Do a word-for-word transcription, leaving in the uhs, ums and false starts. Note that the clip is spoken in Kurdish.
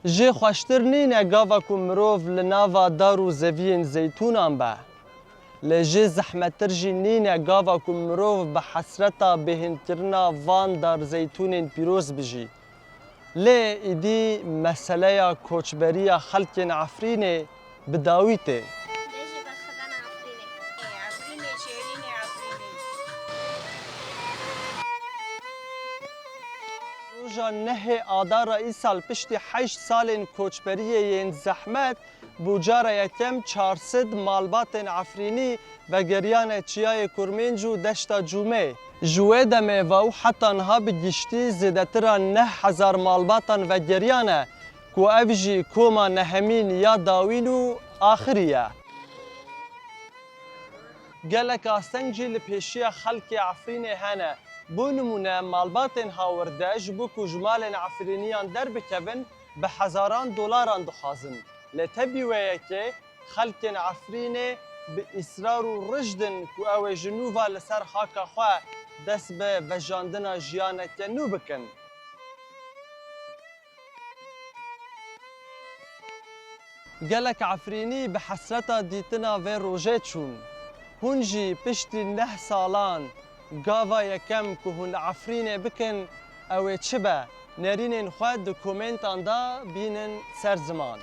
Jê xweştir nîne gava ku mirov li nava dar û zeviyên zeytûnan be. Lê jê zehmettir jî nîne gava ku mirov bi hesreta bêhînkirina van dar zeytûnên pîroz bijî. Lê îdî meseleya koçberiya xelkên Efrînê bi dawî tê. Bêjî berxwedana Efrînê. Efrînê, çêlînê Efrînê. Roja nehê Adara îsal piştî heşt salên koçberiyê yên zehmet, bo cara yekem çar sed malbatên Efrînî vegeriyane Çiyayê Kurmênc û Deşta Cûmê. Ji wê demê ve û heta niha bi giştî zêdetira neh hezar malbatan vegeriyane, ku ev jî koma nehemîn ya dawîn û axirî ye. Gelek asteng jî li pêşiya xelkê Efrînê hene. Bo nimûne, malbatên Hawirde ji bo ku ji malên Efrîniyan derbikevin, bi hezaran dolaran dixwazin. Lê tevî wê yekê xelkên Efrînê bi îsrar û rijd in ku ew ê ji nû ve li ser xaka xwe dest bi vejandina jiyaneke nû bikin. Gelek Efrînî bi hesreta dîtina vê rojê çûn. Hûn jî piştî neh salan gava yekem ku hûn li Efrînê bikin, ew ê çi be? Nerînên xwe di komentan de bînin ser ziman.